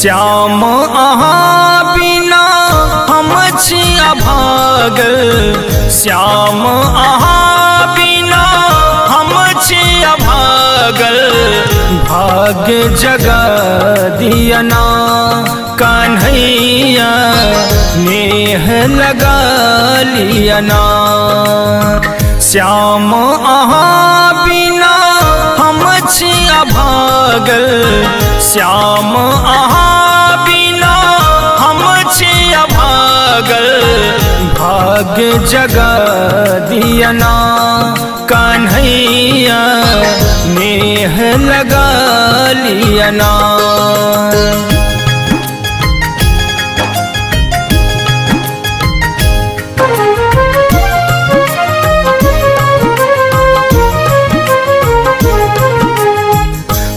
श्याम अहाँ बिना हम छी अभागल, श्याम अहाँ बिना हम छी अभागल। भाग्य जगा दिया ना कन्हैया, नेह लगा लिया ना। श्याम अहाँ बिना हम छी अभागल, श्याम अहाँ बिना हम छी अभागल। भाग्य जगा दिया ना कन्हैया, नेह लगा लिया ना।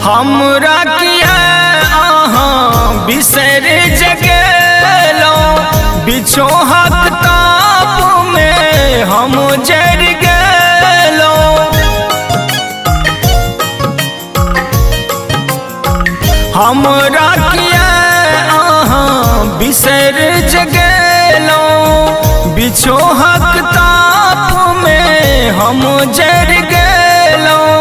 हमरा किया अहाँ बिसर जगेलौं, बिछोहक ताप में हम जर गेलौं। हमरा किया अहाँ बिसर जगेलौं, बिछोहक ताप में हम जर गेलौं।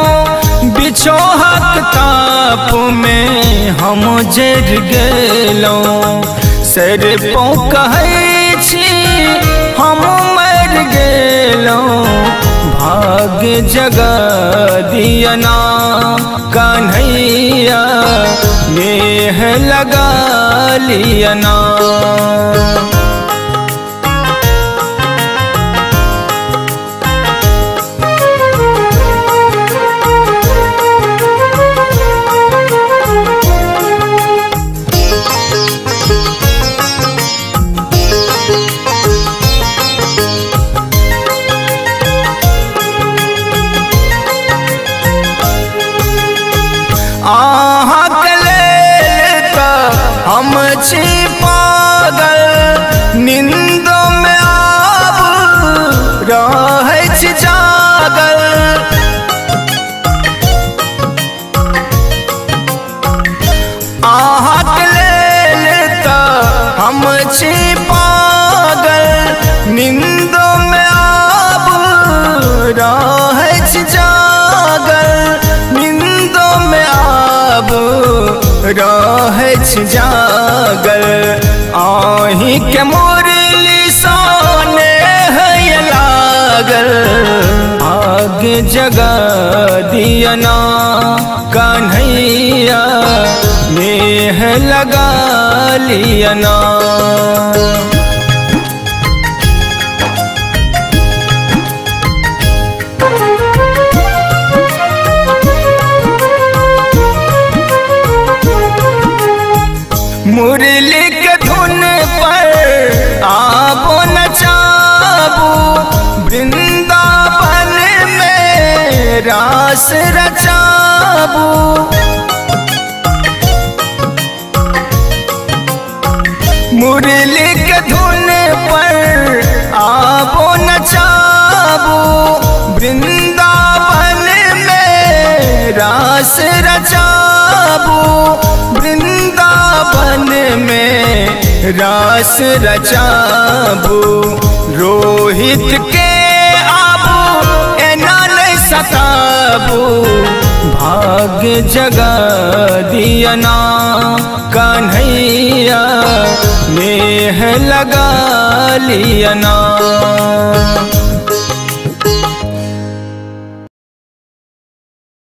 बिछोहक ताप में हम जर गेलौं। सर पौं कहै छी हम मर गेलौं। भाग्य जगा दिया ना कन्हैया, नेह लगा लिया ना। अहाँके लेल तऽ हम छी पागल, नींद में आब रहै छी जागल। अहाँके लेल तऽ हम छी पागल, नींद में आब रहै छी जागल। नींद में आब रहै छी जागल। अहीं के मुरली सँ नेह लागल। भाग्य जगा दिया ना कन्हैया, नेह लगा लिया ना। मुरली के धुन पर आबो नचाबू, वृंदावन में रास रचाबू। मुरली के धुन पर आबो नचाबू, वृंदावन में रास रचाबू। वृंदावन में रास रचाबू। रोहित के आबू एना नहीं सताबू। भाग्य जगा दिया ना कन्हैया, नेह लगा लिया ना।